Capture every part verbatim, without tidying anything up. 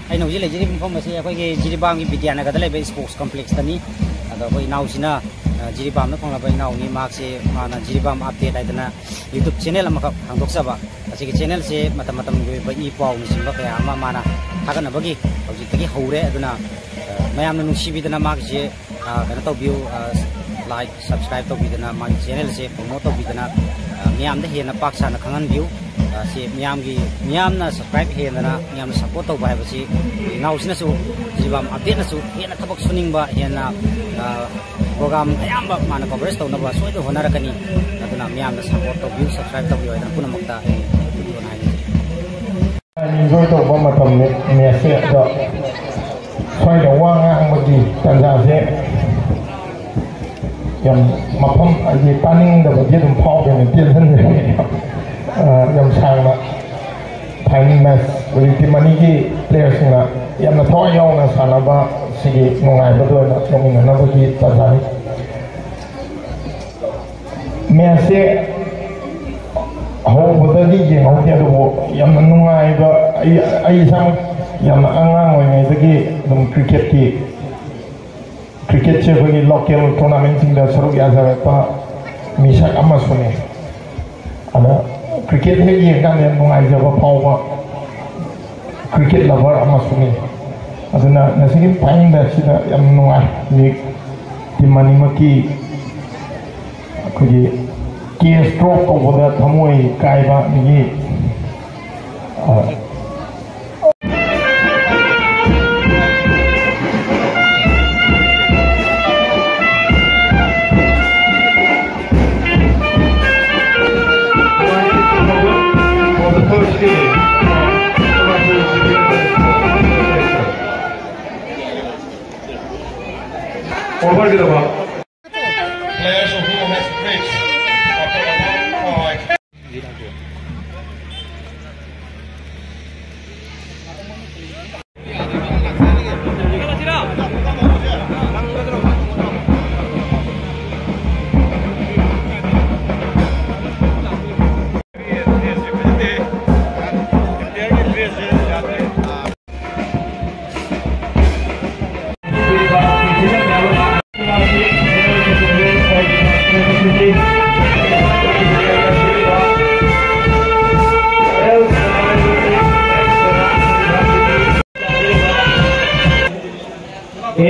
ꯑꯩꯅ ꯍꯧꯖꯤꯛ ꯂꯩꯖꯔꯤꯕ ꯃꯐꯝ ꯑꯁꯤ ꯑꯩꯈꯣꯏꯒꯤ ꯖꯤꯔꯤꯕꯥꯝꯒꯤ ꯕꯤꯗ꯭ꯌꯥꯅꯒꯔꯗ ꯂꯩꯕ ꯏꯁꯄꯣꯔꯠꯁ ꯀꯣꯝꯄ꯭ꯂꯦꯛꯁꯇꯅꯤ꯫ ꯑꯗꯣ ꯑꯩꯈꯣꯏ ꯏꯅꯥꯎꯁꯤꯅ, ꯑ, ꯖꯤꯔꯤꯕꯥꯝꯗ ꯐꯪꯂꯕ ꯏꯅꯥꯎꯅꯤ꯫ ꯃꯍꯥꯛꯁꯤ, ꯃꯥꯅ ꯖꯤꯔꯤꯕꯥꯝ ꯑꯞꯗꯦꯠ ꯍꯥꯏꯗꯅ YouTube ꯆꯦꯅꯦꯜ ꯑꯃꯈꯛ ꯍꯥꯡꯗꯣꯛꯆꯕ꯫ ꯑꯁꯤꯒꯤ ꯆꯦꯅꯦꯜꯁꯦ ꯃꯇꯝ ꯃꯇꯝꯒꯤ ꯑꯣꯏꯕ ꯏ ꯄꯥꯎꯅꯆꯤꯡꯕ ꯀꯌꯥ ꯑꯃ ꯃꯥꯅ ꯊꯥꯒꯠꯅꯕꯒꯤ ꯍꯧꯖꯤꯛꯇꯒꯤ ꯍꯧꯔꯦ꯫ ꯑꯗꯨꯅ, ꯑ, ꯃꯌꯥꯝꯅ ꯅꯨꯡꯁꯤꯕꯤꯗꯅ ꯃꯥꯒꯤꯁꯦ, ꯑ, ꯀꯩꯅꯣ ꯇꯧꯕꯤꯌꯨ, ꯑ, ꯂꯥꯏꯛ, ꯁꯕꯁꯀ꯭ꯔꯥꯏꯕ ꯇꯧꯕꯤꯗꯅ, ꯃꯥꯒꯤ ꯆꯦꯅꯦꯜꯁꯦ ꯄ꯭ꯔꯣꯃꯣꯠ ꯇꯧꯕꯤꯗꯅ, ꯑ, ꯃꯤꯌꯥꯝꯗ ꯍꯦꯟꯅ ꯄꯥꯛ ꯁꯟꯅ ꯈꯪꯍꯟꯕꯤꯌꯨ꯫ ꯑ, ꯁꯤ ꯃꯤꯌꯥꯝꯒꯤ, ꯃꯤꯌꯥꯝꯅ ꯁꯕꯁꯀ꯭ꯔꯥꯏꯕ ꯍꯦꯟꯗꯅ, ꯃꯤꯌꯥꯝꯅ ꯁꯞꯄꯣꯔꯠ ꯇꯧꯕ ꯍꯥꯏꯕꯁꯤ ꯏꯅꯥꯎꯁꯤꯅꯁꯨ, ꯖꯤꯔꯤꯕꯥꯝ ꯑꯞꯗꯦꯠꯅꯁꯨ ꯍꯦꯟꯅ ꯊꯕꯛ ꯁꯨꯅꯤꯡꯕ, ꯍꯦꯟꯅ, ꯑ, ꯄ꯭ꯔꯣꯒ꯭ꯔꯥꯝ ꯑꯌꯥꯝꯕ ꯃꯥꯅ ꯀꯣꯚꯔꯦꯖ ꯇꯧꯅꯕ ꯁꯣꯏꯗꯅ ꯍꯣꯠꯅꯔꯛꯀꯅꯤ꯫ ꯑꯗꯨꯅ ꯃꯤꯌꯥꯝꯅ ꯁꯞꯄꯣꯔꯠ ꯇꯧꯕꯤꯌꯨ, ꯁꯕꯁꯀ꯭ꯔꯥꯏꯕ ꯇꯧꯕꯤꯌꯨ ꯍꯥꯏꯗꯅ ꯄꯨꯝꯅꯃꯛꯇ ꯑꯩ ꯍꯥꯏꯖꯔꯤ꯫ ꯑꯦꯟꯖꯣꯏ ꯇꯧꯕ ꯃꯇꯝꯅꯤ ꯃꯦꯠꯁꯁꯦ꯫ ꯑꯗꯣ ꯁ꯭ꯋꯥꯏꯗ ꯋꯥ ꯉꯥꯡꯕꯒꯤ ꯇꯥꯟꯖꯥꯁꯦ ꯌꯥꯝ ꯃꯐꯝ ꯍꯥꯏꯗꯤ ꯇꯥꯅꯤꯡꯗꯕꯗꯤ ꯑꯗꯨꯝ ꯐꯥꯎꯗꯣꯏꯅꯦ, ꯇꯦꯟꯁꯟꯁꯦ, ꯑ, ꯌꯥꯝ ꯁꯥꯡꯅ꯫ ꯐꯥꯏꯅꯦꯜ ꯃꯦꯠꯁ ꯍꯧꯖꯤꯛ ꯇꯤꯝ ꯑꯅꯤꯒꯤ ꯄ꯭ꯂꯦꯌꯔꯁꯤꯡꯅ ꯌꯥꯝꯅ ꯊꯋꯥꯏ ꯌꯥꯎꯅ ꯁꯥꯟꯅꯕ ꯁꯤꯒꯤ ꯅꯨꯡꯉꯥꯏꯕꯗ ꯑꯣꯏꯅ ꯂꯧꯃꯤꯟꯅꯅꯕꯒꯤ ꯇꯥꯟꯖꯥꯅꯤ꯫ ꯃꯦꯠꯁꯁꯦ ꯍꯧꯕꯗꯒꯤ ꯌꯦꯡꯍꯧꯗꯦ, ꯑꯗꯨꯕꯨ ꯌꯥꯝꯅ ꯅꯨꯡꯉꯥꯏꯕ, ꯑꯩ, ꯑꯩ ꯏꯁꯥꯃꯛ ꯌꯥꯝꯅ ꯑꯉꯥꯡ ꯑꯣꯏꯔꯤꯉꯩꯗꯒꯤ ꯑꯗꯨꯝ ꯀ꯭ꯔꯤꯀꯦꯠꯀꯤ, ꯀ꯭ꯔꯤꯀꯦꯠꯁꯦ ꯑꯩꯈꯣꯏꯒꯤ ꯂꯣꯀꯦꯜ ꯇꯣꯔꯅꯥꯃꯦꯟꯁꯤꯡꯗ ꯁꯔꯨꯛ ꯌꯥꯖꯔꯛꯄ ꯃꯤꯁꯛ ꯑꯃꯁꯨꯅꯤ꯫ ꯑꯗ ꯀ꯭ꯔꯤꯀꯦꯠ ꯍꯦꯛ ꯌꯦꯡꯀꯥꯟꯗ ꯌꯥꯝ ꯅꯨꯡꯉꯥꯏꯖꯕ ꯐꯥꯎꯕ ꯀ꯭ꯔꯤꯀꯦꯠ ꯂꯚꯔ ꯑꯃꯁꯨꯅꯤ꯫ ꯑꯗꯨꯅ ꯉꯁꯤꯒꯤ ꯐꯥꯏꯅꯦꯜ ꯃꯦꯠꯁꯁꯤꯗ ꯌꯥꯝ ꯅꯨꯡꯉꯥꯏ꯫ ꯍꯧꯖꯤꯛ ꯇꯤꯝ ꯑꯅꯤꯃꯛꯀꯤ ꯑꯩꯈꯣꯏꯒꯤ ꯀꯦꯁ ꯗ꯭ꯔꯣꯞ ꯇꯧꯕꯗ ꯊꯃꯣꯏ ꯀꯥꯏꯕ, ꯑꯗꯒꯤ, ꯑ, Over the ball. Players who has played after a long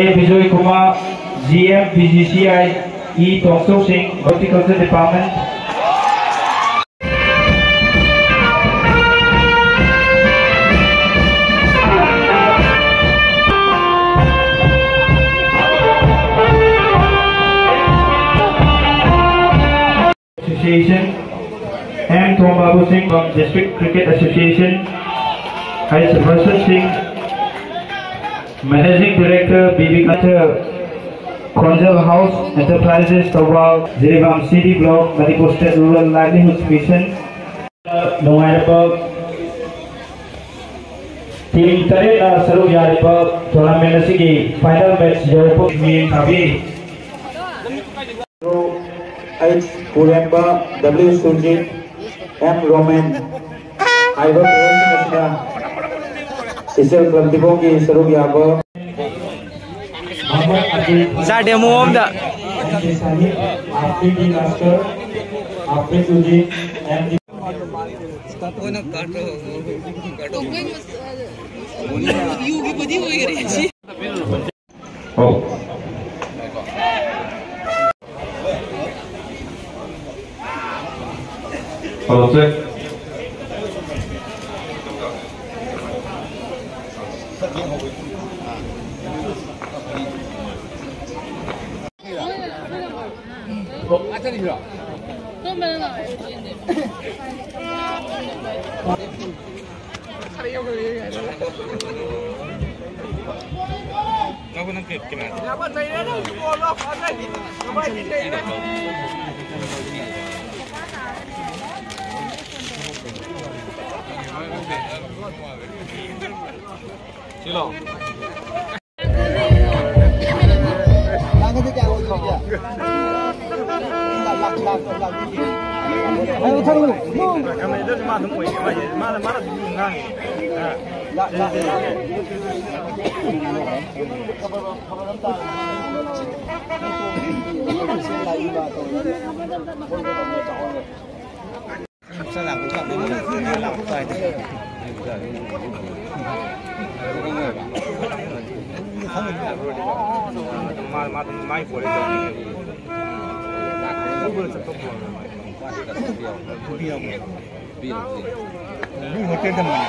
A Bijoy Kumar, G M P G C I, E Tongso Singh, Horticulture Department. Association, M Thongbabu Singh from District Cricket Association, H Varsha Singh, Managing Director, B B Culture, Khonjal House Enterprises, Thoubal, Jiribam City Block, Manipur State Rural Livelihoods Mission. ꯅꯨꯡꯉꯥꯏꯔꯕ team ꯇꯔꯦꯠꯅ ꯁꯔꯨꯛ ꯌꯥꯔꯤꯕ tournament ꯑꯁꯤꯒꯤ final match ꯌꯧꯔꯛꯄ ꯃꯤꯠꯌꯦꯡ ꯊꯥꯕꯤ꯫ H ꯄꯨꯔꯦꯝꯕ, W Surjit, M Roman ꯍꯥꯏꯕ playerꯁꯤꯡ ꯑꯁꯤꯅ ꯏꯆꯦꯜ ꯀ꯭ꯂꯕ ꯗꯤꯕꯣꯡꯒꯤ ꯁꯔꯨꯛ ꯌꯥꯕ ꯁꯥꯔ, demo ꯑꯃꯗ꯫ ꯑꯥꯐ꯭ꯔꯤꯗꯤ ꯂꯥꯁꯀꯔ, ꯑꯥꯐ꯭ꯔꯤꯗꯤ ꯁꯨꯔꯖꯤꯠ, M ꯗꯤ Hello, check. ꯃꯥ ꯃꯥ ꯑꯗꯨꯝ ꯃꯥꯏ ꯄꯣꯜꯂꯦ ꯇꯧꯕꯅꯦ꯫ ꯎꯕꯗ ꯆꯠꯄ ꯄꯣꯜꯂꯦ꯫ ꯅꯨꯄꯤ ꯌꯥꯎꯕ꯭ꯔꯣ? ꯅꯨꯄꯤ ꯌꯥꯎꯕ꯭ꯔꯣ? ꯃꯤ ꯍꯣꯇꯦꯜ ꯊꯝꯕꯅꯦ꯫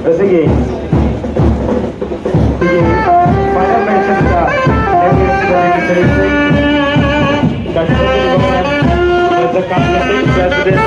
ꯉꯁꯤꯒꯤ final mentionꯗ L S twenty twenty-six President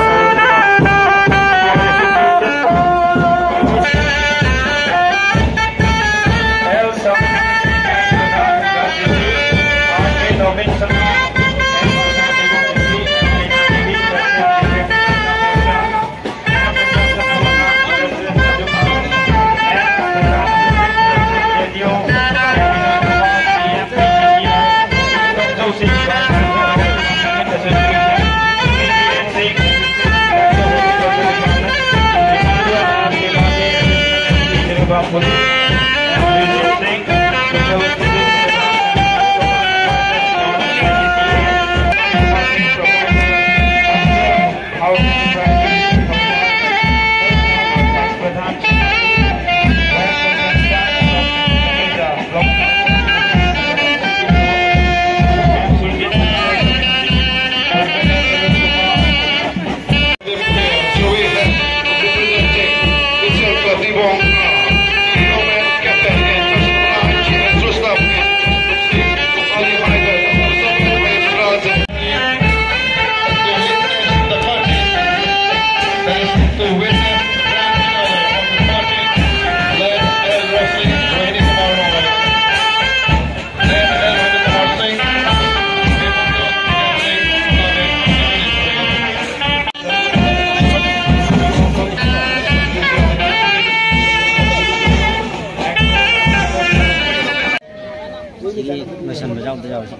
ꯌꯥꯎꯗ ꯌꯥꯎꯔꯁꯤ꯫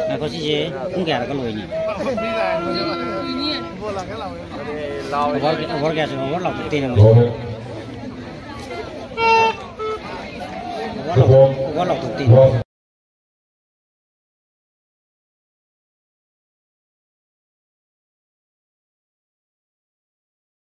ꯉꯥꯏꯈꯣ, ꯁꯤꯁꯦ ꯄꯨꯡ ꯀꯌꯥꯗꯒ ꯂꯣꯏꯅꯤ? ꯑꯣꯚꯔ, ꯑꯣꯚꯔ ꯀꯌꯥꯁꯨ ꯑꯣꯚꯔ ꯂꯥꯎꯊꯣꯛꯇꯦꯅꯦ ꯃꯣꯏꯁꯦ꯫ ꯑꯣꯚꯔ ꯂꯥꯎꯊꯣꯛ-, ꯑꯣꯚꯔ ꯂꯥꯎꯊꯣꯛꯇꯦ꯫